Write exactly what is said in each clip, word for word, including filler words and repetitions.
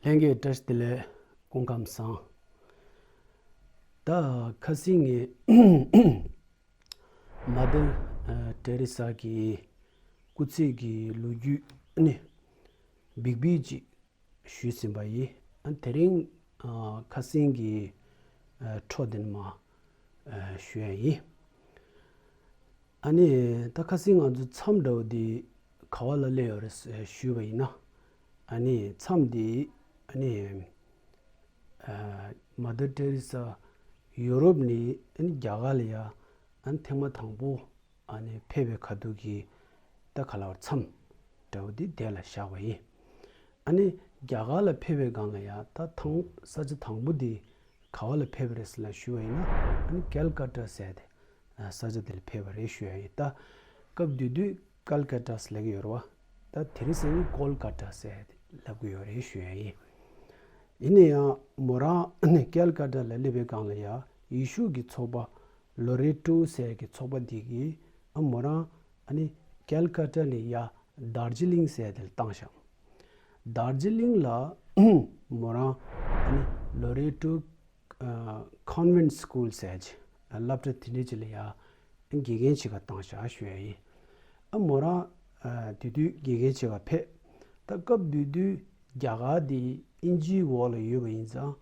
ལྷན་རྒྱས་བཀྲ་ཤིས་བདེ་ལེགས། སྐུ་ཁམས་བཟང་། ད་ཁ་སང་ངས་མ་དར་ཨ་ཏེ་རེ་ས་གི་སྐུ་ཚེ་གི་ལོ་རྒྱུས་ནི་འབིག་འབིག་ཅིག་ཞུས་ཟིན་པ་ཡིན། ཨ་དེ་རིང་ཨ་ཁ་སང་གི་ཨ་འཕྲོ་དེ་ནས་མར་ཨ་ཞུ་ཡ་ཡིན། ཨ་ནི་ད་ཁ་སང་ང་ཚོ་མཚམས་འདྲ་བོ་འདི་ག་བ་ལ་སླེབས་ཡོད་རེད་ཞུས་པ་ཡིན་ན། ཨ་ནི་མཚམས་འདི་ཨ་ནི་ཨ་མ་དར་ཏེ་རེ་ས་ཡུ་རོབ་ནས་ཨ་ནི་རྒྱ་གར་ལ་ཡ་ཨ་ནི་ཐེངས་མ་དང་པོ་ཨ་ནི་ཕེབས་པའི་ཁ་ཐུག་གི་ད་ག་ལ་བར་མཚམས་འདྲ་བོ་འདི་དེ་ལ་བཞག་པ་ཡིན། ཨ་ནི་རྒྱ་གར་ལ་ཕེབས་པའི་སྒང་ལ་ཡ་ད་ཐང་ས་ཆ་དང་པོ་འདི་ག་བ་ལ་ཕེབས་པ་རེད་ཟེར་ལ་ཞུ་བ་ཡིན་ན། ཨ་ནི་ཀལ་ཀ་ཏ་ཟེར་དེ་ས་ཆ་དེ་ལ་ཕེབས་པ་རེད་ཞུ་ཡ་ཡིན། ད་སྐབས་དེ་དུས་ཀལ་ཀ་ཏ་ཟེར་ལབ་ཀྱི་ཡོད་རེད་བ། ད་དེ་རིང་སང་ཉིན་ཀོལ་ཀ་ཏ་ཟེར་དེ་ལབ་ཀྱི་ཡོད་རེད་ཞུ་ཡ་ཡིན། ཡིན་ན་ཡང་མོ་རང་ཨ་ནི་ཀལ་ཀ་ཏ་ལ་སླེབས་པའི་སྒང་ལ་ཡ་ཡེ་ཤུ་གི་ཚོགས་པ་ལོ་རེ་ཏོ་ཟེར་གྱི་ཚོགས་པ་འདི་གིས་ཨ་མོ་རང་ཨ་ནི་ཀལ་ཀ་ཏ་ནས་ཡ་དར་ཇི་ལིང་ཟེར་དེ་ལ་བཏང་ཤག་དར་ཇི་ལིང་ལ་མོ་རང་ཨ་ནི་ལོ་རེ་ཏོ་ཨ་ཀོན་ཝེན་ཊི་སི་ཀུལ་ཟེར་གྱི་སློབ་གྲྭ་དེ་འདྲ་ཅིག་ལ་ཡ་དགེ་རྒན་བྱེད་ག་བཏང་ཤག་ཞུ་ཡ་ཡིན། ཨ་མོ་རང་ཨ་དེ་དུས་དགེ་རྒན་བྱེད་ག་ཕེབས། ད་སྐབས་དེ་དུས་རྒྱ་གར་འདི་དབྱིན་ཇིའི་འོག་ལ་ཡོད་པ་ཡིན་ཙང་།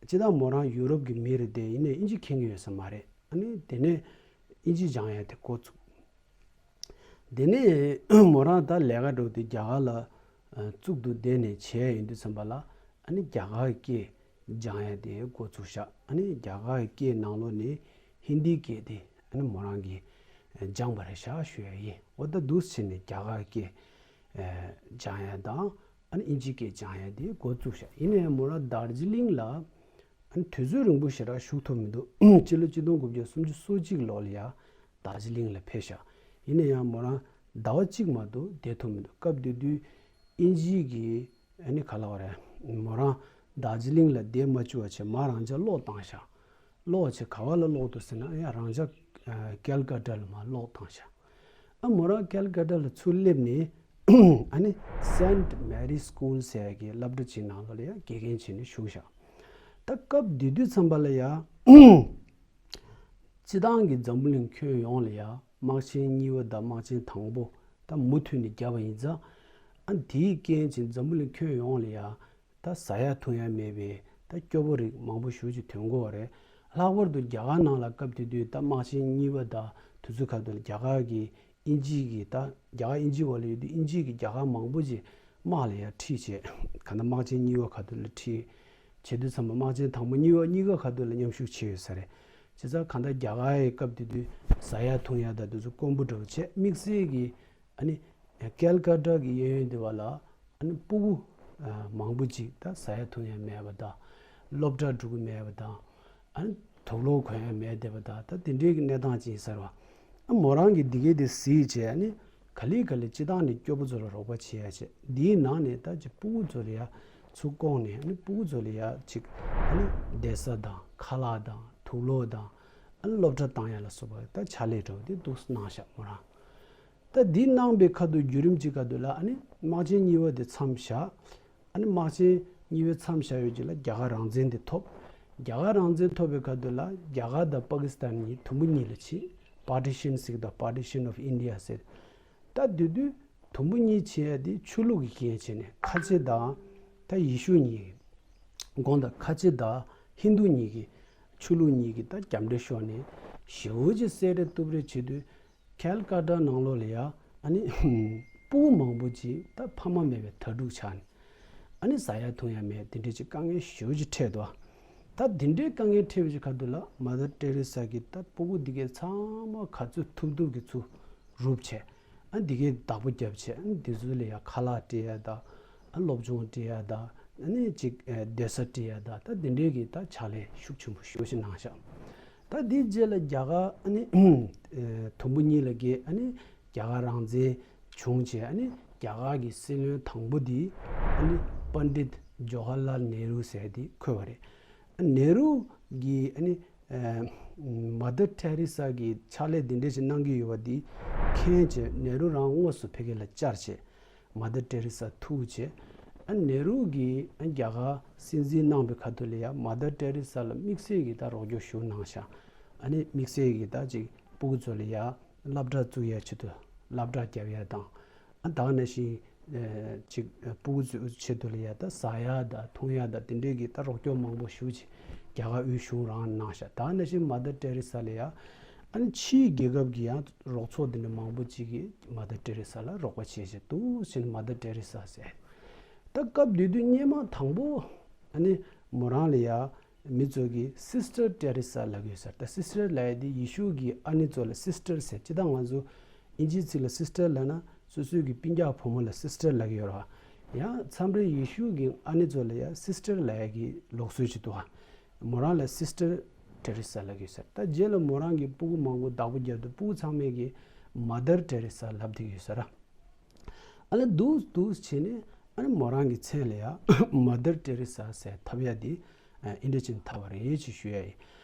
སྤྱིར་བཏང་མོ་རང་ཡུ་རོབ་ཀྱི་མི་རེད་དེ། ཡིན་ནའི་དབྱིན་ཇི་མཁྱེན་གྱི་ཡོད་ས་མ་རེད། ཨ་ནི་དེ་ནས་དབྱིན་ཇི་སྦྱང་ཡ་དེ་འགོ་བཙུགས། དེ་ནས་མོ་རང་ད་ལས་ཀ་འགྲོ་དུས་རྒྱ་གར་ལ་ཨ་གཙུག་ཏུ་བསྡད་ནས་བྱས་ཡིན་དུས་ཙམ་པ་ལ། ཨ་ནི་རྒྱ་གར་གྱི་སྐད་སྦྱང་ཡ་དེ་འགོ་ཚུགས་ཤག་ཨ་ནི་རྒྱ་གར་གྱི་སྐད་ནང་ལོགས་ནས་ཧིན་དིའི་སྐད་དེ་ཨ་ནི་མོ་རང་གིས་སྦྱངས་པ་རེད་ཤག་ཞུ་ཡ་ཡིན། འོ་ད་འདུག་སེ་བྱས་ནས་རྒྱ་གར་གྱི་ཨ་སྦྱང་ཡ་དང་། ཨ་ནི་དབྱིན་ཇིའི་སྐད་སྦྱང་ཡ་དེ་འགོ་བཙུགས་ཤག་ཡིན་ན་ཡང་མོ་རང་དར་ཇི་ལིང་ལ་ཨ་ནི་དུས་ཚོད་རིང་པོ་ཞེ་དྲག་བཞུགས་ཐུབ་མི་འདུག་སྤྱི་ལོ་ཆིག་སྟོང་དགུ་བརྒྱ་སུམ་ཅུ་སོ་གཅིག་ལོ་ལ་ཡ་དར་ཇི་ལིང་ལ་ཕེབས་ཤག་ཡིན་ན་ཡང་མོ་རང་ཟླ་བ་གཅིག་མ་གཏོགས་བསྡད་ཐུབ་མི་འདུག་སྐབས་དེ་དུས་དབྱིན་ཇིའི་གི་ཨ་ནི་ག་ལབ་དགོས་རེད། མོ་རང་དར་ཇི་ལིང་ལ་བསྡད་མ་བཅུག་པ་བྱས་མར་རང་ཅག་སློག་བཏང་ཤག་སློག་བྱས་ག་བ་ལ་སློག་འདུག་ཟེར་ན། ཡང་རང་ཅག་ཨ་ཀལ་ཀ་ཏ་ལ་མར་སློག་བཏང་ཤག་ཨ་མོ་རང་ཀལ་ཀ་ཏ་ལ་ཚུར་སླེབས་ནས་ཨ་ནི་སེན་ཊི་མེ་རི་སི་ཀུལ་ཟེར་གྱི་སློབ་གྲྭ་ཅིག་ནང་ལོགས་ལ་ཡང་དགེ་རྒན་བྱས་ནས་བཞུགས་ཤག་ད་སྐབས་དེ་དུས་ཙམ་པ་ལ་ཡ་སྤྱིར་བཏང་གི་འཛམ་བུ་གླིང་ཁྱོན་ཡོངས་ལ་ཡ་དམག་ཆེན་གཉིས་པ་དང་དམག་ཆེན་དང་པོ་ད་མུ་མཐུད་ནས་བརྒྱབ་པ་ཡིན་ཙང་། ཨ་དེའི་རྐྱེན་གྱིས་འཛམ་བུ་གླིང་ཁྱོན་ཡོངས་ལ་ཡ་ད་ཟ་ཡ་འཐུང་ཡ་མེད་པའི་ད་སྐྱོ་པོ་རིགས་མང་པོ་ཞེ་ཅིག་ཐོན་གྱི་ཡོད་རེད། ལྷག་པར་དུ་རྒྱ་གར་ནང་ལ་སྐབས་དེ་དུས་ད་དམག་ཆེན་གཉིས་པ་དང་དུས་ཚོད་ཁ་ཐུག་ལ་རྒྱ་གར་གྱི་དབྱིན་ཇི་གི་ད་རྒྱ་གར་དབྱིན་ཇི་འོག་ལ་ཡོད་དུས་དབྱིན་ཇི་གི་རྒྱ་གར་མང་པོ་ཅིག་དམག་ལ་ཡ་ཁྲིད་བྱས། གང་ལྟར་དམག་ཆེན་གཉིས་པ་ཁ་ཐུག་ལ་ཁྲིད་བྱེད་དུས་ཙམ་པ་དམག་ཆེན་དང་པོ་གཉིས་པ་གཉིས་ཀ་ཁ་ཐུག་ལ་མཉམ་ཞུགས་བྱས་ཡོད་ས་རེད། བྱས་ཙང་གང་ལྟར་རྒྱ་གར་ཡི་སྐབས་དེ་དུས་ཟ་ཡ་འཐུང་ཡ་དང་དེ་ཚོ་དཀོན་པོ་འདྲ་བོ་བྱས། དམིགས་བསལ་གྱི་ཨ་ནི་ཀལ་ཀ་ཏ་གི་གཡས་གཡོན་དེ་བ་ལ་ཨ་ནི་སྤུ་གུ་ཨ་མང་པོ་ཅིག་ད་ཟ་ཡ་འཐུང་ཡ་མེད་པ་དང་། སློབ་གྲྭ་འགྲོ་གི་མེད་པ་དང་། ཨ་ནི་དུག་ལོག་གོན་ཡ་མེད་བསྡད་པ་དང་། ད་དེ་འདྲའི་གི་གནས་སྟངས་ཅིག་ཡིན་ས་རེད་བ། ཨ་མོ་རང་གིས་འདི་གའི་དེ་གཟིགས་བྱས། ཨ་ནི་ག་ལེ་ག་ལེ་སྤྱིར་བཏང་ནས་སྐྱོ་པོ་ཚོ་ལ་རོགས་པ་བྱེད་ཡ་བྱས། འདིའི་ནང་ནས་ད་ཅིག་སྤུ་གུ་ཚོ་ལ་ཡ་ཚུར་བསྐོངས་ནས། ཨ་ནི་སྤུ་གུ་ཚོ་ལ་ཡ་ཅིག་ཨ་ནི་བསྡད་ས་དང་ཁ་ལག་དང་དུག་ལོག་དང་། ཨ་ནི་སློབ་གྲྭ་བཏང་ཡ་ལ་སོགས་པ་ད་ཕྱག་ལས་འདྲ་བོ་དེ་འདུག་སེ་གནང་ཤག་མོ་རང་། ད་འདི་གནང་པའི་ཁ་ཐུག་བརྒྱུད་རིམ་གྱི་ཁ་ཐུག་ལ་ཨ་ནི་དམག་ཆེན་གཉིས་པ་དེ་མཚམས་བཞག་ཨ་ནི་དམག་ཆེན་གཉིས་པའི་མཚམས་བཞག་ཡོད་ཀྱི་ལ་རྒྱ་གར་རང་བཙན་དེ་ཐོབ། རྒྱ་གར་རང་བཙན་ཐོབ་པའི་ཁ་ཐུག་ལ་རྒྱ་གར་དང་པ་ཀི་སི་ཐན་གཉིས་དུམ་བུ་གཉིས་ལ་ཕྱེ། Partition ཟེར་གི་འདུག Partition of India ཟེར། ད་དེ་དུས་དུམ་བུ་གཉིས་ཕྱེ་ཡ་དེ་ཆོས་ལུགས་ཀྱི་རྐྱེན་བྱས་ནས་ཁ་ཆེ་དང་ད་ཡེ་ཤུ་གཉིས། དགོངས་དག་ཁ་ཆེ་དང་ཧིན་དུ་གཉིས་ཀྱི་ཆོས་ལུགས་གཉིས་ཀྱི་ད་རྒྱབ་འདྲེ་ཤོར་ནས་ཞེ་པོ་ཅིག་བསད་རེས་གཏུབ་རེས་བྱེད་དུས། ཀལ་ཀ་ཏ་ནང་ལོགས་ལ་ཡ་ཨ་ནི་སྤུ་གུ་མང་པོ་ཅིག་ད་ཕ་མ་མེད་པའི་དྭ་ཕྲུག་ཆགས་ནས། ཨ་ནི་ཟ་ཡ་འཐུང་ཡ་མེད། དེ་འདྲའི་ཅིག་དཀའ་ངལ་ཞེ་པོ་ཅིག་འཕྲད་འདུག་ད་དེ་འདྲའི་དཀའ་ངལ་འཕྲད་པའི་ཅིག་ཁ་ཐུག་ལ་མ་དར་ཏེ་རེ་ས་གིས་ད་སྤུ་གུ་འདི་གའི་ཚང་མ་ག་ཚོད་ཐུབ་ཐུབ་ཀྱིས་ཚུར་རུབ་བྱས། ཨ་འདི་གའི་བདག་པོ་རྒྱབ་བྱས། ཨ་འདི་ཚོ་ལ་ཡ་ཁ་ལག་སྤྲད་ཡ་དང་། ཨ་སློབ་སྦྱོང་སྤྲད་ཡ་དང་། ཨ་ནི་ཅིག་ཨ་སྡོད་ས་སྤྲད་ཡ་དང་། ད་དེ་འདྲའི་གི་ད་ཕྱག་ལས་ཤུགས་ཆེན་པོ་ཞེ་པོ་ཅིག་གནང་ཤག་ད་དེའི་རྗེས་ལ་རྒྱ་གར་ཨ་ནི་ཨ་དུམ་བུ་གཉིས་ལ་གས། ཨ་ནི་རྒྱ་གར་རང་བཙན་བྱུང་བྱས། ཨ་ནི་རྒྱ་གར་གྱི་སྲིད་བློན་དང་པོ་དེ་ཨ་ནི་པཎ་ཌིད་ཇོ་ཧར་ལཱལ་ནེ་རུ་ཟེར་དེ་འཁོད་པ་རེད། ཨ་ནེ་རུ་གིས་ཨ་ནི་ཨ་མ་དར་ཏེ་རེ་ས་གི་ཕྱག་ལས་འདི་འདྲ་ཞིག་གནང་གི་ཡོད་པ་འདི་མཁྱེན་བྱས། ནེ་རུ་རང་དངོས་སུ་ཕ་གི་ལ་བཅར་བྱས། མ་དར་ཏེ་རེ་ས་ཐུག་བྱས། ཨ་ནེ་རུ་གིས་ཨ་རྒྱ་གར་སྲིད་འཛིན་གནང་པའི་ཁ་ཐུག་ལ་ཡ་མ་དར་ཏེ་རེ་ས་ལ་དམིགས་བསལ་གྱི་ད་རོགས་སྐྱོར་ཞུ་གནང་ཤག་ཨ་ནི་དམིགས་བསལ་གྱི་ད་ཅིག་སྤུ་གུ་ཚོ་ལ་ཡ་སློབ་གྲྭ་བཙུགས་ཡ་ཆེད་དུ་སློབ་གྲྭ་རྒྱབ་ཡ་དང་། ཨ་ད་ག་ནང་བཞིན་ཨ་ཅིག་ཨ་སྤུ་གུ་ཚོའི་ཆེད་དུ་ལ་ཡ་ད་ཟ་ཡ་ད་འཐུང་ཡ་ད་དེ་འདྲའི་གི་ད་རོགས་སྐྱོར་མང་པོ་ཞེ་པོ་ཅིག་རྒྱ་གར་དབུས་གཞུང་རང་གནང་ཤག་ད་ག་ནང་བཞིན་མ་དར་ཏེ་རེ་ས་ལ་ཡ་ཨ་ནི་ཕྱིའི་རྒྱལ་ཁབ་ཀྱི་ཡང་རོགས་ཚོགས་དེ་འདྲ་མང་པོ་ཅིག་གིས་མ་དར་ཏེ་རེ་ས་ལ་རོགས་པ་བྱེད་བྱེད་འདུག་ཟེར་ནས་མ་དར་ཏེ་རེ་ས་ཟེར། ད་སྐབས་དེ་དུས་སྔོན་མ་དང་པོ་ཨ་ནི་མོ་རང་ལ་ཡ་མི་ཚོ་གིས་སིས་ཊར་ཏེ་རེ་ས་ལབ་ཀྱི་ཡོད་ས་རེད། ད་སིས་ཊར་ལབ་ཡ་དེ་ཡེ་ཤུ་གི་ཨ་ནེ་ཚོ་ལ་སིས་ཊར་ཟེར། སྤྱིར་བཏང་ང་ཚོ་ཨིན་ཇིའི་ཚིག་ལ་སིས་ཊར་ལབ་ན་སོ་སོའི་གི་སྤུན་ཀྱག་བུ་མོ་ལ་སིས་ཊར་ལབ་ཀྱི་ཡོད་རེད་བ། ཡང་མཚམས་རེ་ཡེ་ཤུ་གི་ཨ་ནེ་ཚོ་ལ་ཡ་སིས་ཊར་ལབ་ཡ་གི་ལུགས་སྲོལ་ཅིག་འདུག་བ། མོ་རང་ལ་སིས་ཊར་ཏེ་རེ་ས་ལབ་ཀྱི་ཡོད་ས་རེད། ད་རྗེས་ལ་མོ་རང་གི་སྤུ་གུ་མང་པོ་བདག་པོ་བརྒྱབ་དུས་སྤུ་གུ་ཚང་མས་གི་མ་དར་ཏེ་རེ་ས་ལབ་བསྡད་ཀྱི་ཡོད་ས་རེད། ཨ་ནི་འདུག་འདུག་བྱས་ནས་ཨ་ནི་མོ་རང་གི་མཚན་ལ་ཡ་མ་དར་ཏེ་རེ་ས་ཟེར་ཐོབ་ཡ་དེ་ཨ་འདི་འདྲ་ཅིག་ཐོབ་པ་རེད་ཅེས་ཞུ་ཡ་ཡིན།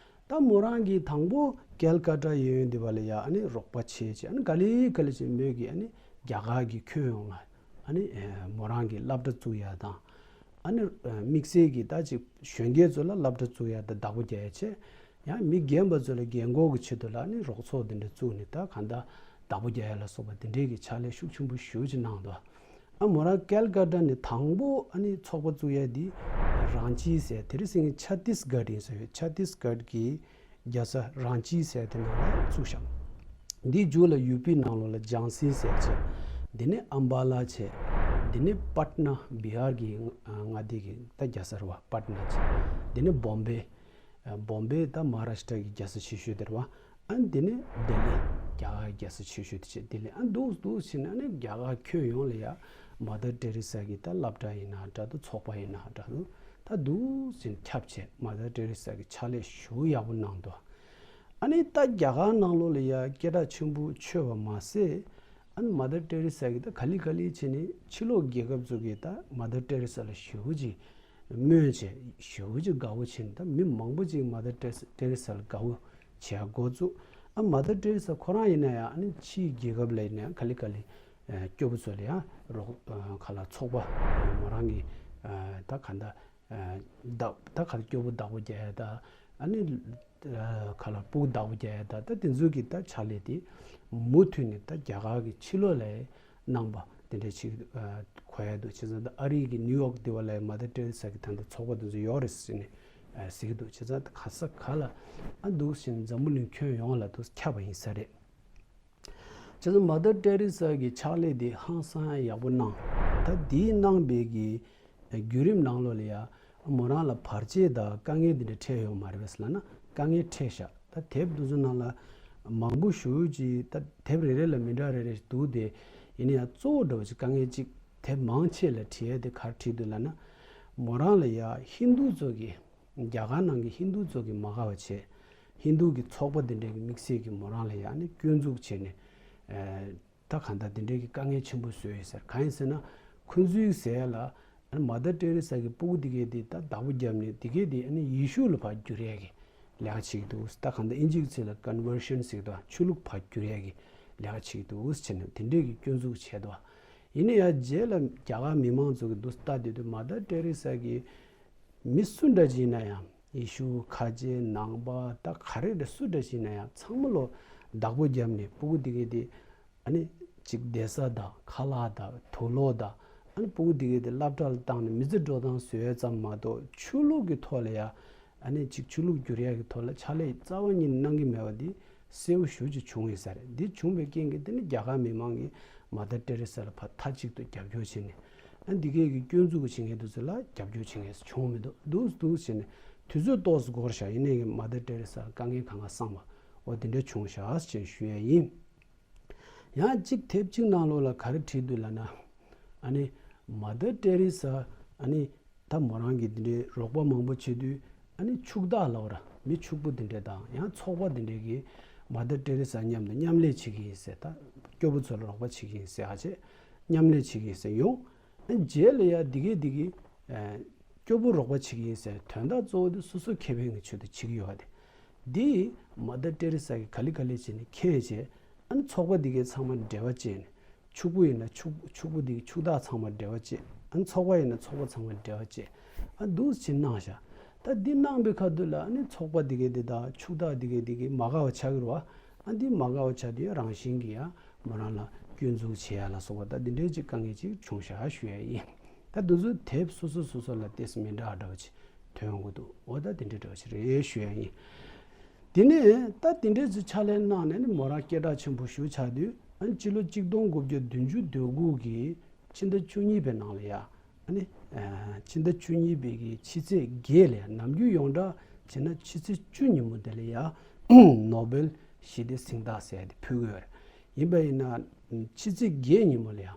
ད་མོ་རང་གིས་དང་པོ་ཀལ་ཀ་ཏ་ཡོད་ཡོད་འདི་བ་ལ་ཡ་ཨ་ནི་རོགས་པ་བྱས་བྱས་ཨ་ནི་ག་ལེ་ག་ལེ་བྱས་མོས་ཀྱིས་ཨ་ནི་རྒྱ་གར་གྱི་ཁྱོན་ཡོངས་ལ་ཨ་ནི་ཨ་མོ་རང་གི་སློབ་གྲྭ་བཙུགས་ཡ་དང་། ཨ་ནི་ཨ་དམིགས་བསལ་གྱི་ད་ཅིག་གཞོན་སྐྱེས་ཚོ་ལ་སློབ་གྲྭ་བཙུགས་ཡ་ད་བདག་པོ་རྒྱག་ཡ་བྱས། ཡང་མི་རྒན་པ་ཚོ་ལ་རྒན་འཁོགས་ཀྱི་ཆེད་དུ་ལ་ཨ་ནི་རོགས་ཚོགས་འདི་འདྲ་བཙུགས་ནས་ད་གང་ལྟར་བདག་པོ་རྒྱག་ཡ་ལ་སོགས་པ་འདི་འདྲའི་གི་ཕྱག་ལས་ཤུགས་ཆེན་པོ་ཞེ་པོ་ཅིག་གནང་འདུག་ཨ་མོ་རང་ཀལ་ཀ་ཏ་ནས་དང་པོ་ཨ་ནི་ཚོགས་པ་བཙུགས་ཡ་འདི་རང་ཅི་ཟེར་དེ་རིང་སང་ཉིན་ཆ་ཏིས་གྷར་ཡིན་ཟེར་བའི་ཆ་ཏིས་གྷར་གྱི་རྒྱལ་ས་རང་ཅི་ཟེར་དེ་ནང་ལ་བཙུགས་ཤག་འདིའི་མཇུག་ལ་ཡུ་པི་ནང་ལོགས་ལ་ཇང་སི་ཟེར་བྱས། འདི་ནས་ཨམ་བྷ་ལ་བྱས། འདི་ནས་པཊ་ན་བི་ཧར་གྱི་མངའ་སྡེ་གི་ད་རྒྱལ་ས་རེད་བ། པཊ་ན་བྱས། འདི་ནས་བོམ་བེ། ཨ་བོམ་བེ་ད་མ་ཧཱ་རཱ་ཤི་ཏྲ་གི་རྒྱལ་ས་ཆེ་ཤོས་དེ་རེད་བ། ཨ་འདི་ནས་ལྡི་ལི། རྒྱ་གར་རྒྱལ་ས་ཆེ་ཤོས་དེ་བྱས་ལྡི་ལི། ཨ་འདུག་འདུག་བྱས་ནས་ཨ་ནི་རྒྱ་གར་ཁྱོན་ཡོངས་ལ་ཡ་མ་དར་ཏེ་རེ་ས་གི་ད་སློབ་གྲྭ་ཡིན་ན་འདྲ་འདུག་ཚོགས་པ་ཡིན་ན་འདྲ་འདུག་ད་འདུག་བྱས་ནས་ཁྱབ་བྱས་མ་དར་ཏེ་རེ་ས་གི་ཕྱག་ལས་ཞེ་པོ་ཡག་པོ་གནང་འདུག་ཨ་ནི་ད་རྒྱ་གར་ནང་ལོགས་ལ་ཡ་སྐད་གྲགས་ཆེན་པོ་ཆོད་པ་མ་ཟད། ཨ་ནི་མ་དར་ཏེ་རེ་ས་གིས་ད་ག་ལེ་ག་ལེ་བྱས་ནས་ཕྱི་ལོགས་རྒྱལ་ཁབ་ཚོ་གིས་ད་མ་དར་ཏེ་རེ་ས་ལ་ཞེ་པོ་ཅིག་སྨོན་བྱས་ཞེ་པོ་ཅིག་དགའ་པོ་བྱས་ནས་ད་མི་མང་པོ་ཅིག་མ་དར་ཏེ་རེ་ས་ལ་དགའ་པོ་བྱེད་ཡ་འགོ་བཙུགས། ཨ་མ་དར་ཏེ་རེ་ས་ཁོ་རང་ཡིན་ན་ཡང་ཨ་ནི་ཕྱིའི་རྒྱལ་ཁབ་ལ་ཡིན་ན་ཡང་ག་ལེ་ག་ལེ་སྐྱོ་པོ་ཚོ་ལ་ཡང་རོགས་ཁ་ལ་ཚོགས་པ་མོ་རང་གི་ད་ག་འདྲ། བདག་ད་ག་ལ་སྐྱོ་པོ་བདག་པོ་རྒྱག་ཡ་ད་ཨ་ནི་ག་ལ་སྤུ་གུ་བདག་པོ་རྒྱག་ཡ་ད་ད་དེ་ཚོ་གི་ད་ཕྱག་ལས་དེ་མུ་མཐུད་ནས་ད་རྒྱ་གར་གི་ཕྱི་ལོགས་ལ་གནང་པ་དེ་འདྲ་ཞིག་གོ་ཡ་འདུག་བྱས་ཙང་ད་ཨ་རི་གི་ནིའུ་ཡོག་དེ་བ་ལ་མ་དར་ཏེ་རེ་ས་གི་ད་ལྟ་ཚོགས་པ་དེ་ཚོ་ཡོད་རེད་ཟེར་ནས་ཟེར་གི་འདུག་བྱས་ཙང་ད་ག་ས་ག་ལ་ཨ་འདུག་བྱས་ནས་འཛམ་བུ་གླིང་ཁྱོན་ཡོངས་ལ་འདུག་ཁྱབ་པ་ཡིན་ས་རེད། བྱས་ཙང་མ་དར་ཏེ་རེ་ས་གི་ཕྱག་ལས་དེ་ཧང་སང་ཡག་པོ་གནང་། ད་དེའི་གནང་པའི་གི་བརྒྱུད་རིམ་ནང་ལོགས་ལ་ཡ་མོ་རང་ལ་བར་ཆད་དང་དཀའ་ངལ་འདི་འདྲ་འཕྲད་ཡོད་མ་རེད་པས་ལབ་ན་དཀའ་ངལ་འཕྲད་ཤག་ད་དེབ་འདི་ཚོ་ནང་ལ་མང་པོ་ཞེ་པོ་ཅིག་ད་དེབ་རེ་རེ་ལ་མི་འདྲ་རེ་རེ་འདུག་སྟེ། ཡིན་ན་ཡང་གཙོ་བོ་འདྲ་བོ་ཅིག་དཀའ་ངལ་ཅིག་དེབ་མང་ཆེ་ལ་བྲིས་ཡ་དེ་ག་རེ་བྲིས་འདུག་ལབ་ན། མོ་རང་ལ་ཡ་ཧིན་དུ་ཚོ་གི་རྒྱ་གར་ནང་གི་ཧིན་དུ་ཚོ་གིས་མ་དགའ་བ་བྱས། ཧིན་དུ་གི་ཚོགས་པ་འདི་འདྲ་གི་དམིགས་བསལ་གྱིས་མོ་རང་ལ་ཡ་ནི་སྐྱོན་འཛུགས་བྱས་ནས། ཨ་ད་གང་ལྟར་འདི་འདྲ་གི་དཀའ་ངལ་ཆེན་པོ་བཟོས་ཡོད་ཟེར། གང་ཡིན་ཟེར་ན། ཁོ་ཚོའི་ཟེར་ཡ་ལ། ཨ་ནི་མ་དར་ཏེ་རེ་ས་གི་སྤུ་གུ་འདི་གས་དེ་ད་བདག་པོ་བརྒྱབ་ནས་འདི་གས་དེ་ཨ་ནི་ཡེ་ཤུ་ལ་ཕར་བསྒྱུར་ཡ་གི་ལས་ཀ་བྱེད་ཀྱི་འདུག་ད་གང་ལྟར་ཨིན་ཇིའི་ཚིག་ལ་ཀོན་ཝར་ཤན་ཟེར་གི་འདུག་ཆོས་ལུགས་ཕར་བསྒྱུར་ཡ་གི་ལས་ཀ་བྱེད་ཀྱི་འདུག་ཟེར་ནས་དེ་འདྲ་གི་སྐྱོན་འཛུགས་བྱས་འདུག་ཡིན་ན་ཡང་རྗེས་ལ་རྒྱ་གར་མི་མང་ཚོ་གིས་འདུག་ལྟ་བསྡད་དུས་མ་དར་ཏེ་རེ་ས་གི་མི་སུ་འདྲ་ཅིག་ཡིན་ན་ཡང་ཡེ་ཤུ་ཁ་ཆེ་ནང་པ་ད་ག་རེ་རེད་སུ་འདྲ་ཅིག་ཡིན་ན་ཡང་ཚང་མ་ལོ་བདག་པོ་བརྒྱབ་ནས་སྤུ་གུ་འདི་གས་དེ་ཨ་ནི་ཅིག་བསྡད་ས་དང་ཁ་ལག་དང་དུག་ལོག་དང་ཨ་ནི་སྤུ་གུ་འདི་གས་དེ་སློབ་གྲྭ་ལ་བཏང་ནས་མི་ཚེ་འགྲོ་སྟངས་བཟོ་ཡ་ཙམ་མ་གཏོགས་ཆོས་ལུགས་ཀྱི་ཐོག་ལ་ཡ་ཨ་ནི་ཅིག་ཆོས་ལུགས་བསྒྱུར་ཡ་གི་ཐོག་ལ་ཕྱག་ལས་རྩ་བ་ཉིད་གནང་གི་མེད་པ་འདི་གསལ་པོ་ཞེ་པོ་ཅིག་བྱུང་ཡོད་ས་རེད། འདི་བྱུང་བའི་རྐྱེན་གྱིས་དེ་ནི་རྒྱ་གར་མི་མང་གིས་མ་དར་ཏེ་རེ་ས་ལ་ཕར་མཐའ་གཅིག་ཏུ་རྒྱབ་སྐྱོར་བྱས་ནས། ཨ་འདི་གས་ཀྱི་སྐྱོན་འཛུགས་བྱེད་མཁན་དེ་ཚོ་ལ་རྒྱབ་སྐྱོར་བྱེད་མཁན་བྱུང་མི་འདུག་འདུག་འདུག་བྱས་ནས་དུས་ཚོད་ཏོག་ཙམ་འགོར་ཤག་ཡིན་ནའི་མ་དར་ཏེ་རེ་ས་ལ་དཀའ་ངལ་གང་ག་བསམ་པ་འོ་དེ་འདྲ་བྱུང་ཤག་ཅེས་ཞུ་ཡས་ཡིན། ཡང་གཅིག་དེབ་གཅིག་ནང་ལོགས་ལ་ག་རེ་བྲིས་འདུག་ལབ་ན། ཨ་ནི་མ་དར་ཏེ་རེ་ས་ཨ་ནི་ད་མོ་རང་གིས་འདི་འདྲའི་རོགས་པ་མང་པོ་བྱེད་དུས་ཨ་ནི་ཕྱུག་བདག་ལབ་ར་མི་ཕྱུག་པོ་འདི་འདྲ་དང་ཡང་ཚོགས་པ་འདི་འདྲ་གིས་མ་དར་ཏེ་རེ་ས་མཉམ་དུ་མཉམ་ལས་བྱེད་ཀྱི་ཡིན་ཟེར། ད་སྐྱོ་པོ་ཚོ་ལ་རོགས་པ་བྱེད་ཀྱི་ཡིན་ཟེར། ཨ་ཅེ་མཉམ་ལས་བྱེད་ཀྱི་ཡིན་ཟེར་ཡོང་། རྗེས་ལ་ཡ་འདི་གས་འདི་གས། སྐྱོ་པོ་རོགས་པ་བྱེད་ཀྱི་ཡིན་ཟེར་དོན་དག་གཙོ་བོ་དེ་སོ་སོ་ཁེ་ཕན་གྱི་ཆེད་དུ་བྱེད་ཀྱི་ཡོད་པ་དེ། འདི་མ་དར་ཏེ་རེ་ས་གིས་ག་ལེ་ག་ལེ་བྱས་ནས་མཁྱེན་བྱས། ཨ་ནི་ཚོགས་པ་འདི་གས་ཚང་མ་འབྲེལ་བ་བྱས་ནས་ཕྱུག་པོ་ཡིན་ན་ཕྱུག་ཕྱུག་པོ་འདི་གས་ཕྱུག་བདག་ཚང་མ་འབྲེལ་བ་བྱས། ཨ་ནི་ཚོགས་པ་ཡིན་ན་ཚོགས་པ་ཚང་མ་འབྲེལ་བ་བྱས། ཨ་འདུག་སེ་གནང་བཞག་ད་འདི་གནང་བའི་ཁ་ཐུག་ལ་ཨ་ནི་ཚོགས་པ་འདི་གའི་འདི་དང་ཕྱུག་བདག་འདི་གའི་འདི་གའི་མ་དགའ་བ་ཆགས་ཀྱི་རེད་བ། ཨ་འདི་མ་དགའ་བ་ཆགས་དུས་རང་བཞིན་གྱིས་ཡང་མོ་རང་ལ་སྐྱོན་འཛུགས་བྱེད་ཡ་ལ་སོགས་པ་ད་འདི་འདྲའི་ཅིག་དཀའ་ངལ་ཅིག་བྱུང་བཞག་ཞུ་ཡ་ཡིན། ད་འདི་ཚོ་དེབ་སོ་སོ་སོ་སོ་ལ་ཏོག་ཙམ་མི་འདྲ་བ་འདྲ་བ་ཅིག་ཐོན་ཡོང་གི་འདུག་འོ་ད་དེ་འདྲའི་འདྲ་བ་ཅིག་རེད་ཞུ་ཡ་ཡིན། དེ་ནས་ད་དེ་འདྲའི་ཅིག་ཕྱག་ལས་གནང་ནས་ནི་མོ་རང་སྐད་གྲགས་ཆེན་པོ་ཞེ་པོ་ཆགས་དུས་ཨ་ནི་སྤྱི་ལོ་གཅིག་སྟོང་དགུ་བརྒྱ་བདུན་ཅུ་དོན་དགུ་གི་ཕྱི་ཟླ་བཅུ་གཉིས་པའི་ནང་ལ་ཡ། ཨ་ནི། ཕྱི་ཟླ་བཅུ་གཉིས་པའི་གི་ཕྱི་ཚེས་བརྒྱད་ལ་ཡ་ནམ་རྒྱུན་ཡོངས་གྲགས་བྱས་ན་ཕྱི་ཚེས་བཅུ་ཉིན་མོ་དེ་ལ་ཡ། ནོ་བེལ་ཞི་བདེ་གཟེངས་རྟགས་ཟེར་ཡ་དེ་ཕུལ་གི་ཡོད་རེད། ཡིན་པ་ཡིན་ན། ཕྱི་ཚེས་བརྒྱད་ཉིན་མོ་ལ་ཡ།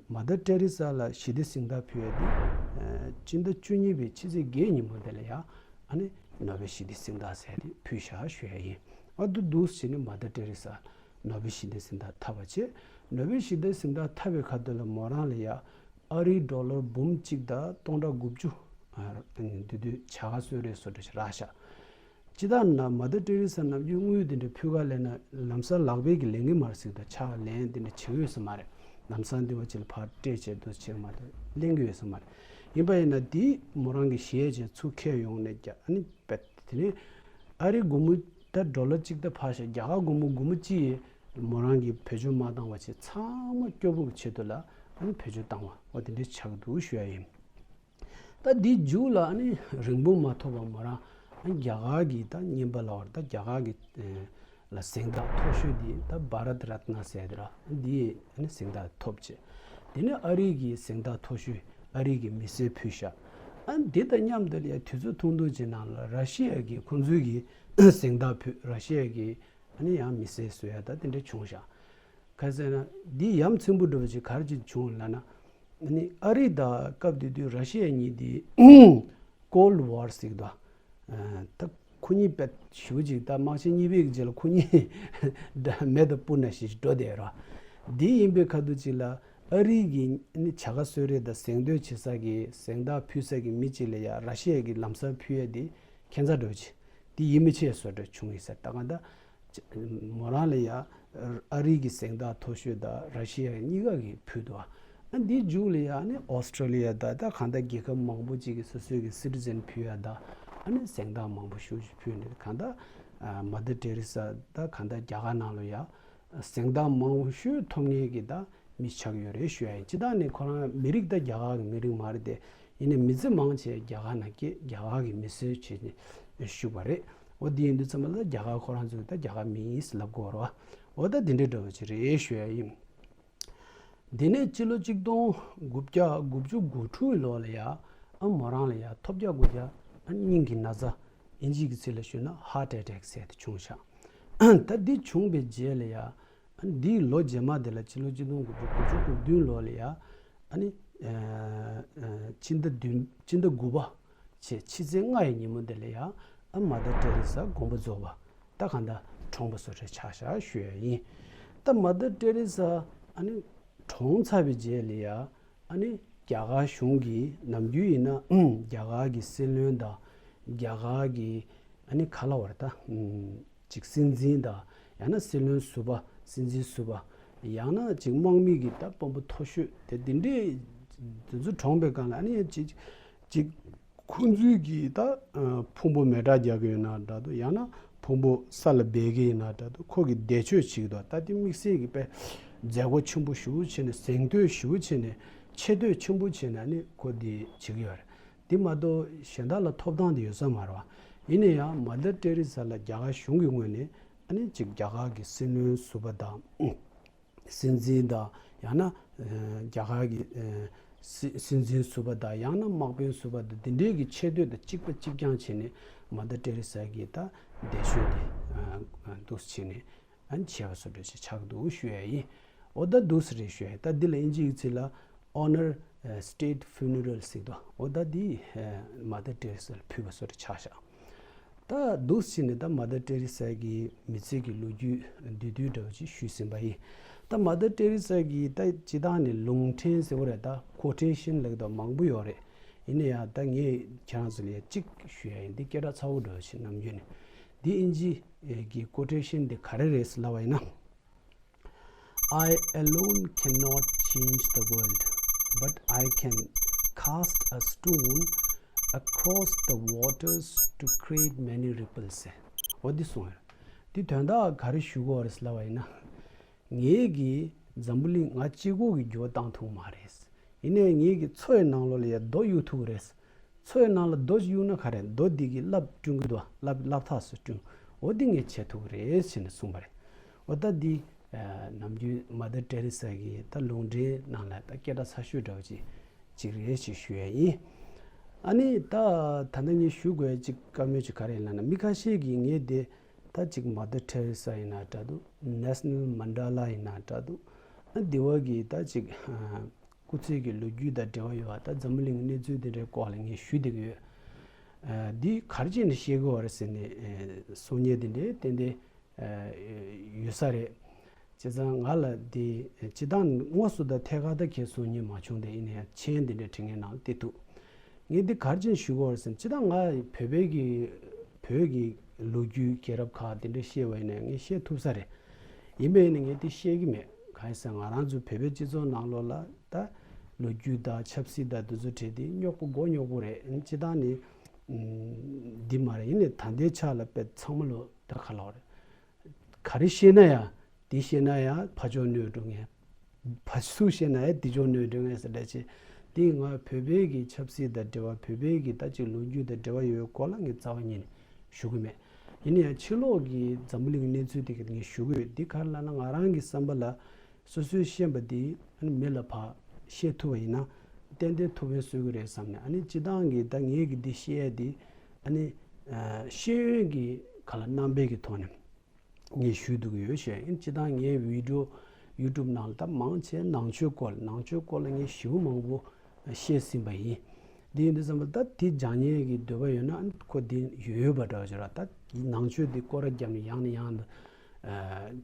མ་དར་ཏེ་རེ་ས་ལ་ཞི་བདེ་གཟེངས་རྟགས་ཕུལ་ཡ་དེ། ཕྱི་ཟླ་བཅུ་གཉིས་པའི་ཕྱི་ཚེས་བརྒྱད་ཉིན་མོ་དེ་ལ་ཡ། ཨ་ནི་ནོ་བེལ་ཞི་བདེ་གཟེངས་རྟགས་ཟེར་ཡ་དེ་ཕུལ་བཞག་ཞུ་ཡ་ཡིན། ཨ་འདུག་འདུག་སེ་བྱས་ནས་མ་དར་ཏེ་རེ་ས་ནོ་བེལ་ཞི་བདེ་གཟེངས་རྟགས་ཐོབ་པ་བྱས། ནོ་བེལ་ཞི་བདེ་གཟེངས་རྟགས་ཐོབ་པའི་ཁ་ཐུག་ལ་མོ་རང་ལ་ཡ། ཨ་རིའི་ཌོ་ལར་འབུམ་གཅིག་དང་སྟོང་ཕྲག་དགུ་བཅུ། དེ་དུས་བྱ་དགའ་གསོལ་རས་བཟོ་འདྲ་ཞིག་རག་ཤག་ཇི་ལྟར་ན་མ་དར་ཏེ་རེ་ས་ནམ་རྒྱུན་དངུལ་དེ་འདྲ་ཕུལ་ག་སླེབས་ན་ལམ་སང་ལག་པས་ཀྱིས་ལེན་གྱི་མ་རེད་ཟེར་གྱི་འདུག་ཕྱག་ལེན་དེ་འདྲ་བྱེད་ཀྱི་ཡོད་ས་མ་རེད། ལམ་སང་འདི་བ་ཅིག་ལ་ཕར་སྤྲད་བྱས་འདུག་བྱེད་མ་གཏོགས་ལེན་གྱི་ཡོད་ས་མ་རེད། ཡིན་པ་ཡིན་ན་དེ་མོ་རང་གི་གཞས་བྱས་ཚུར་ཁྱེར་ཡོང་ནས་རྒྱ་ཨ་ནི་པད་དེ་ནས་ཨ་རིའི་སྒོར་མོ་ད་ཌོ་ལར་གཅིག་ད་ཕར་བཞག་རྒྱ་གར་སྒོར་མོ་སྒོར་མོ་གཅིག་ཡིས་མོ་རང་གིས་བེད་སྤྱོད་མ་བཏང་བ་བྱས་ཚང་མ་སྐྱོ་པོ་གི་ཆེད་དུ་ལ་ཨ་ནི་བེད་སྤྱོད་བཏང་བ་འོ་དེ་འདྲའི་ཆགས་འདུག་ཞུ་ཡ་ཡིན། ད་འདིའི་མཇུག་ལ་ཨ་ནི་རིང་པོ་མ་ཐོགས་པར་མོ་རང་ཨ་ནི་རྒྱ་གར་གྱི་ད་རྔན་པ་ལབ་པ་རེད། ད་རྒྱ་གར་གྱི་ལ་གཟེངས་རྟགས་མཐོ་ཤོས་འདི་ད་བྷ་རད་རཏ་ན་ཟེར་དེ་ར་འདི་ཨ་ནི་གཟེངས་རྟགས་ཐོབ་བྱས། དེ་ནས་ཨ་རི་གི་གཟེངས་རྟགས་མཐོ་ཤོས་ཨ་རི་གི་མི་སེར་ཕུལ་ཤག་ཨ་ནི་འདི་དང་མཉམ་དུ་ལ་ཡ་དུས་ཚོད་ཐུང་ཐུང་ཅིག་ནང་ལ་ར་ཤི་ཡ་གི་ཁོང་ཚོའི་གི་གཟེངས་རྟགས་ཕུལ། ར་ཤི་ཡ་གི་ཨ་ནི་ཡང་མི་སེར་བཟོ་ཡ་ད་དེ་འདྲ་བྱུང་ཤག་ག་ཟེར་ན་འདི་ཡ་མཚན་པོ་འདྲ་བོ་ཅིག་ག་རེ་ཅིག་བྱུང་ལབ་ན། ཨ་ནི་ཨ་རི་དང་སྐབས་དེ་དུས་ར་ཤི་ཡ་གཉིས་དེ་ཀོལ་ཌི་ཝར་ཟེར་གྱི་འདུག་ད་ཁོ་གཉིས་དཔེ་ཞེ་པོ་ཅིག་ད་དམག་ཆེན་གཉིས་པའི་རྗེས་ལ་ཁོ་གཉིས་མེ་དང་སྤུ་ན་ཞིག་འགྲོ་བསྡད་ར། འདི་ཡིན་པའི་ཁ་ཐུག་ཅིག་ལ་ཨ་རི་གི་ནི་བྱ་དགའ་གསོལ་རས་དང་གཟེངས་བསྟོད་བྱེད་ས་གི་གཟེངས་རྟགས་ཕུལ་ས་གི་མི་གཅིག་ལ་ཡ་ར་ཤི་ཡ་གི་ལམ་སང་ཕུལ་ཡ་དེ་ཁྱད་མཚར་འདྲ་བོ་ཅིག་དེ་ཡིད་མི་ཆེས་བཟོ་འདྲ་བྱུང་ཡིན་ཟེར། ད་གང་ལྟར་མོ་རང་ལ་ཡ་ཨ་རི་གི་གཟེངས་རྟགས་མཐོ་ཤོས་དང་ར་ཤི་ཡ་གཉིས་ཀ་གིས་ཕུལ་འདུག་ཨ་འདིའི་མཇུག་ལ་ཡ་ནི་ཨོ་སི་ཀྲོ་ལི་ཡ་དང་ད་གང་ལྟར་རྒྱལ་ཁབ་མང་པོ་ཅིག་གིས་སོ་སོའི་གི་སི་ཊི་ཛན་ཕུལ་ཡ་དང་ཨ་ནི་གཟེངས་རྟགས་མང་པོ་ཞེ་པོ་ཅིག་ཕུལ་ནས་གང་ལྟར་མ་དར་ཏེ་རེ་ས་ད་གང་ལྟར་རྒྱ་གར་ནང་ལ་ཡ་གཟེངས་རྟགས་མང་ཤོས་ཐོབ་མཁན་གྱི་ད་མི་ཆགས་ཡོད་རེད་ཞུ་ཡ་ཡིན། སྤྱིར་བཏང་ནས་ཁོ་རང་མི་རིགས་ད་རྒྱ་གར་གྱི་མི་རིགས་མ་རེད་དེ། ཡིན་ནའི་མི་ཚེ་མང་ཆེ་རྒྱ་གར་ནང་སྐྱེས། རྒྱ་གར་གྱི་མི་སེར་བྱས་ནས་བཞུགས་པ་རེད། འོ་འདི་ཡིན་དུས་ཙམ་པ་ལ་རྒྱ་གར་ཁོ་རང་ཚོས་ད་རྒྱ་གར་མི་ཡིན་ཟེར་ལབ་དགོས་རེད་བ། འོ་ད་འདི་འདྲའི་འདྲ་བོ་ཅིག་རེད་ཞུ་ཡ་ཡིན། དེ་ནས་སྤྱི་ལོ་གཅིག་སྟོང་དགུ་བརྒྱ་དགུ་བཅུ་གོ་དྲུག་ལོ་ལ་ཡ་ཨ་མོ་རང་ལ་ཡ་ཐོལ་རྒྱག་དགུ་བརྒྱ་ཨ་སྙིང་གི་ན་ཚ། ཨིན་ཇི་གི་ཚིག་ལ་ཞུས་ན་ཧར་ཊི་ཨེ་ཊེག་ཟེར་དེ་བྱུང་ཤག་ད་འདི་བྱུང་བའི་རྗེས་ལ་ཡ་ཨ་འདིའི་ལོ་རྗེས་མ་དེ་ལ་སྤྱི་ལོ་གཅིག་སྟོང་དགུ་བརྒྱ་དགུ་བཅུ་གོ་བདུན་ལོ་ལ་ཡ་ཨ་ནི་ཕྱི་ཟླ་བདུན་ཕྱི་ཟླ་དགུ་པ་ཆེ་ཕྱི་ཚེས་ལྔ་ཡི་ཉིན་མོ་དེ་ལ་ཡ་ཨ་མ་དར་ཏེ་རེ་ས་དགོངས་པ་རྫོགས་པ། ད་གང་ལྟར་གྲོངས་པ་བཟོ་འདྲ་ཆགས་ཤག་ཞུ་ཡ་ཡིན། ད་མ་དར་ཏེ་རེ་ས་ཨ་ནི་གྲོངས་ཚར་བའི་རྗེས་ལ་ཡ་ཨ་ནི་རྒྱ་གར་གཞུང་གིས་ནམ་རྒྱུན་ཡིན་ན་རྒྱ་གར་གྱི་སྲིད་བློན་དང་རྒྱ་གར་གྱི་ཨ་ནི་ག་ལབ་དགོས་རེད་ད་ཅིག་སྲིད་འཛིན་དང་ཡང་ན་སྲིད་བློན་ཟུར་པ་སྲིད་འཛིན་ཟུར་པ་ཡང་ན་ཅིག་དམག་མི་གི་ད་དཔོན་པོ་མཐོ་ཤོས་དེ་འདི་འདྲས་དེ་ཚོ་གྲོངས་པའི་སྒང་ལ་ཨ་ནི་ཅིག་ཅིག་ཁོང་ཚོའི་གི་ད་ཕུང་པོ་མེ་སྲེག་རྒྱག་གི་ཡོད་ན་འདྲ་འདུག་ཡང་ན་ཕུང་པོ་ས་ལ་སྦས་གི་ཡོད་ན་འདྲ་འདུག་ཁོ་གི་འདས་མཆོད་བྱེད་ཀྱི་འདུག་ད་དེ་དམིགས་བསལ་གྱི་དཔེ་མཛད་སྒོ་ཆེན་པོ་ཞེ་པོ་བྱས་ནས་གཟེངས་བསྟོད་ཞེ་པོ་བྱས་ནས་ཆེ་བསྟོད་ཆེན་པོ་བྱས་ནས་ཨ་ནི་ཁོ་དེ་བྱེད་ཀྱི་ཡོད་རེད། དེ་མ་གཏོགས་གཞན་དག་ལ་ཐོབ་ཐང་དེ་ཡོད་ས་མ་རེད་བ། ཡིན་ན་ཡང་མ་དར་ཏེ་རེ་ས་ལ་རྒྱ་གར་གཞུང་གི་ངོས་ནས་ཨ་ནི་ཅིག་རྒྱ་གར་གྱི་སྲིད་བློན་ཟུར་པ་དང་། སྲིད་འཛིན་དང་ཡང་ན་རྒྱ་གར་གྱི་སྲིད་འཛིན་ཟུར་པ་དང་ཡང་ན་དམག་དཔོན་ཟུར་པ་དང་འདི་འདྲའི་གི་ཆེ་བསྟོད་དང་གཅིག་པ་གཅིག་རྐྱང་བྱས་ནས་མ་དར་ཏེ་རེ་ས་གི་ད་འདས་མཆོད་དེ་འདུག་སེ་བྱས་ནས་ཨ་ནི་བྱས་པ་བཟོ་འདྲ་ཞིག་ཆགས་འདུག་ཞུ་ཡ་ཡིན། འོ་ད་འདུག་སེ་རེད་ཞུ་ཡ་ཡིན། ད་འདི་ལ་ཨིན་ཇི་ཡིག་ཚིག་ལ་Honor State Funeral ཟེར་འདུག་འོ་ད་འདི་མ་དར་ཏེ་རེ་ས་ལ་ཕུལ་བ་བཟོ་འདྲ་ཆགས་ཤག་ད་འདུག་སེ་བྱས་ནས་ད་མ་དར་ཏེ་རེ་ས་གི་མི་ཚེ་གི་ལོ་རྒྱུས་བསྡུས་བསྡུས་འདྲ་བ་ཅིག་ཞུས་ཟིན་པ་ཡིན། ད་མ་དར་ཏེ་རེ་ས་གི་ད་སྤྱིར་བཏང་ནས་ལུང་འདྲེན་ཟེར་བ་རེད། ད་ཀོ་ཊེ་ཤན་ལབ་ཀྱི་འདུག་མང་པོ་ཡོད་རེད། ཡིན་ན་ཡང་ད་ངས་ཁྱེད་རང་ཚོ་ལ་ཡང་གཅིག་ཞུ་ཡ་ཡིན། འདི་སྐད་གྲགས་ཚ་བོ་འདྲ་བ་ཞིག་ནམ་རྒྱུན་ནས། འདི་ཨིན་ཇི་གི་ཀོ་ཊེ་ཤན་འདི་ག་རེ་རེད་ཟེར་ལབ་པ་ཡིན་ན། I alone cannot change the world. but I can cast a stone across the waters to create many ripples. ཟེར། འོ་འདི་གསུངས་ཡོད། འདི་དོན་དག་ག་རེ་ཞུ་དགོས་རེད་ལབ་པ་ཡིན་ན། ངེད་ཀྱིས་འཛམ་བུ་གླིང་ང་གཅིག་པོ་གིས་འགྱུར་བ་བཏང་ཐུབ་མ་རེད། ཡིན་ནའི་ངེད་ཀྱིས་མཚོ་ཡི་ནང་ལོགས་ལ་ཡ་རྡོ་གཡུག་ཐུབ་ཀྱི་རེད། མཚོ་ཡི་ནང་ལ་རྡོ་གཡུག་ན་ག་རེ་རྡོ་འདི་གིས་རླབས་བསྐྲུན་གྱི་འདུག་རླབས་རླབས་ཐག་སུ་བསྐྲུན། འོ་འདི་ངས་བྱེད་ཐུབ་ཀྱི་རེད་ཟེར་ནས་གསུངས་པ་རེད། འོ་ད་འདི་ནམ་རྒྱུན་མ་དར་ཏེ་རེ་ས་གི་ད་ལུང་འདྲེན་ནང་ལ་ད་སྐད་གྲགས་ཚ་ཤོས་འདྲ་བོ་ཅིག་ཅིག་རེད་ཅེས་ཞུ་ཡ་ཡིན། ཨ་ནི་ད་ད་ལྟ་ངས་ཞུ་དགོས་ཅིག་བཀའ་མོལ་ཅིག་ག་རེ་ཡིན་ལབ་ན། མི་ཁ་ཤས་ཀྱིས་ངས་དེ་ད་ཅིག་མ་དར་ཏེ་རེ་ས་ཡིན་ན་འདྲ་འདུག Nelson Mandela ཡིན་ན་འདྲ་འདུག་ཨ་འདི་བ་གི་ད་ཅིག་སྐུ་ཚེ་གི་ལོ་རྒྱུས་དང་འབྲེལ་བ་ཡོད་པ་ད་འཛམ་བུ་གླིང་གི་གནས་ཚུལ་དེ་འདྲའི་སྐོར་ལ་ངས་ཞུ་བསྡད་ཀྱི་ཡོད། ཨ་འདི་ག་རེ་བྱས་ནས་བཤད་དགོས་པ་རེད་ཟེར་ནས་ཨ་གསུང་མཁན་དེ་འདྲའི་ཏན་ཏན་ཡོད་ས་རེད། བྱས་ཙང་ང་ལ་འདི་སྤྱི་བཏང་དངོས་སུ་ད་ཐད་ཀར་ད་ཁྱེད་གསུང་མཁན་མ་བྱུང་། དེ་ཡིན་ན་ཡང་མཆན་འདི་འདྲ་བྲིས་མཁན་ནང་བལྟས་ཐུབ། ངས་འདི་ག་རེ་བྱས་ནས་ཞུ་དགོས་རེད་ཟེར་ན། སྤྱི་བཏང་ང་བོད་པའི་གི་བོད་ཀྱི་ལོ་རྒྱུས་རྒྱལ་རབས་ཁག་འདི་འདྲ་བཤད་པ་ཡིན་ན་ངས་བཤད་ཐུབ་ས་རེད། ཡིན་པས་ནི་ངས་འདི་བཤད་ཀྱི་མེད། གང་ཡིན་ཟེར་ན་ང་རང་ཚོ་བོད་པའི་སྤྱི་ཚོགས་ནང་ལོགས་ལ་ད་ལོ་རྒྱུས་དང་ཆབ་སྲིད་དང་འདི་ཚོ་འབྲེལ་ཏེ་རྙོག་པོ་མགོ་རྙོག་པོ་རེད། སྤྱི་བཏང་ནི་འདི་མ་རེད། ཡིན་ནའི་ད་ལྟའི་ཆ་ལ་དཔེ་ཚང་མ་ལོ་ད་ག་ལོག་རེད། ག་རེ་བཤད་ན་ཡང་འདི་བཤད་ན་ཡང་ཕར་ཕྱོགས་གནོད་འགྲོ་མཁན། ཕར་ཚུར་བཤད་ན་ཡང་འདི་ཕྱོགས་གནོད་འགྲོ་མཁན་ཟེར་འདྲ་ཅིག་འདི་ང་བོད་པའི་གི་ཆབ་སྲིད་དང་འབྲེལ་བ་བོད་པའི་གི་ད་ཅིག་ལོ་རྒྱུས་དང་འབྲེལ་བ་ཡོད་སྐོར་ལ་ངས་རྩ་བ་ཉིད་ནས་ཞུ་གི་མེད། ཡིན་ན་ཡང་ཕྱི་ལོགས་ཀྱི་འཛམ་བུ་གླིང་གི་གནས་ཚུལ་དེ་ག་ངས་ཞུ་གི་ཡོད། འདི་ག་རེ་ལབ་ན་ང་རང་གི་བསམ་པ་ལ་སོ་སོའི་ཤེས་པ་འདི་མི་ལ་ཕར་བཤད་ཐུབ་པ་ཡིན་ན་ཏན་ཏན་ཐུགས་ཕན་གསོས་ཀྱི་རེད་བསམ་ནས། ཨ་ནི་སྤྱི་བཏང་གི་ད་ངས་གི་འདི་བཤད་ཡ་འདི་ཨ་ནི་ཤེས་ཡོན་གྱི་ག་ལ་རྣམ་པའི་གི་ཐོག་ནས། ངས་ཞུ་འདུག་གི་ཡོད་ཞེས། ཡིན་སྤྱི་བཏང་ངའི་བི་ཌི་ཡོ་ཡུ་ཊུབ་ནང་ལ་ད་མང་ཆེ་ནང་ཆོས་སྐོར་ལ་ནང་ཆོས་སྐོར་ལ་ངས་ཞེ་པོ་མང་པོ་བཤད་ཟིན་པ་ཡིན། འདི་ཡིན་དུས་ཙམ་པ་ད་དེ་སྦྱང་མཁན་གྱི་འདོད་པ་ཡོད་ན་ཁོ་འདི་ཡོད་ཡོད་པ་འདྲ་བ་ཅིག་ར། ད་ནང་ཆོས་འདི་སྐོར་ར་བརྒྱབ་ནས་ཡང་ནས་ཡང་དུ་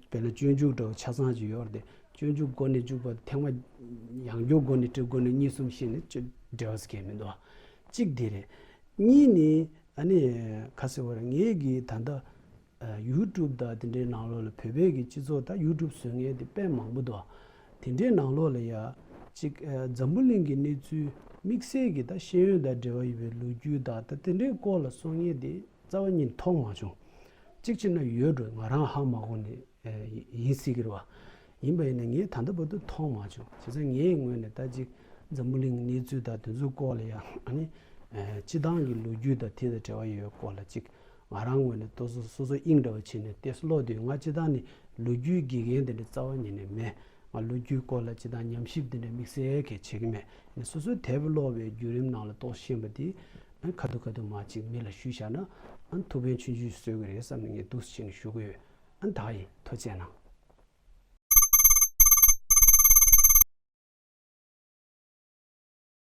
དཔེར་ན་སྤྱོད་འཇུག་འདྲ་བ་ཆ་ཚང་ཅིག་ཡོད་རེད་དེ། སྤྱོད་འཇུག་སྒོ་ནས་འཇུག་པ་ཐེངས་མ་ཡང་སྐྱར་སྒོ་ནས་འབྲི་སྒོ་ནས་གཉིས་གསུམ་ཤེས་ནས་འབྲེལ་བ་ཟེར་མཁན་མི་འདུག་གཅིག་འདི་རེད། གཉིས་ནི་ཨ་ནི་ཁ་ཟེར་བ་རེད། ངེད་ཀྱི་ད་ལྟ་ཡུ་ཊུབ་དང་དེ་འདྲའི་ནང་ལོགས་ལ་བོད་པའི་གི་སྤྱི་ཚོགས་ད་ཡུ་ཊུབ་བཟོ་མཁན་དེ་དཔེ་མང་པོ་འདུག་དེ་འདྲའི་ནང་ལོགས་ལ་ཡ་ཅིག་འཛམ་བུ་གླིང་གི་གནས་ཚུལ་དམིགས་བསལ་གྱི་ད་ཤེས་ཡོན་དང་འབྲེལ་བ་ཡོད་པའི་ལོ་རྒྱུས་དང་ད་དེ་འདྲའི་སྐོར་ལ་གསུང་མཁན་དེ་རྩ་བ་ཉིད་མཐོང་མ་བྱུང་། གཅིག་བྱས་ན་ཡོད་འགྲོ། ང་རང་ཧ་མ་གོ་ནས་ཡིན་སྲིད་ཀྱི་རེད་བ། ཡིན་པ་ཡིན་ན་ངས་ད་ལྟ་བར་དུ་མཐོང་མ་བྱུང་། བྱས་ཙང་ངའི་ངོས་ནས་ད་ཅིག་འཛམ་བུ་གླིང་གི་གནས་ཚུལ་དང་དེ་ཚོའི་སྐོར་ལ་ཡང་ཨ་ནི་སྤྱི་བཏང་གི་ལོ་རྒྱུས་དང་དེ་དང་འབྲེལ་བ་ཡོད་པའི་སྐོར་ལ་ཅིག་ང་རང་ངོས་ནས་ཏོག་ཙམ་སོ་སོ་དབྱིངས་འདྲ་བ་བྱས་ནས་ཏོག་ཙམ་ཀློག་དུས་ང་སྤྱི་བཏང་ནི་ལོ་རྒྱུས་དགེ་རྒན་དེ་འདྲ་རྩ་བ་ཉིད་ནས་མེད། ང་ལོ་རྒྱུས་སྐོར་ལ་སྤྱི་བཏང་ཉམས་ཞིབ་དེ་འདྲ་དམིགས་བསལ་གང་བྱེད་ཀྱི་མེད། ནི་སོ་སོའི་དེབ་ཀློག་པའི་བརྒྱུད་རིམ་ནང་ལ་ཏོག་ཙམ་ཤེས་པ་དེ་ཨ་ཁ་ཐུག་ཁ་ཐུག་མ་ཅིག་མི་ལ་ཞུས་བཞག་ན་ཨ་ཐུགས་ཕན་ཆུང་ཆུང་གསོས་ཀྱི་རེད་བསམ་ནས་ངས་འདུག་སེ་བྱས་ནས་ཞུ་གི་ཡོད། ཨ་ད་ཡིན། ཐུགས་རྗེ་གནང་།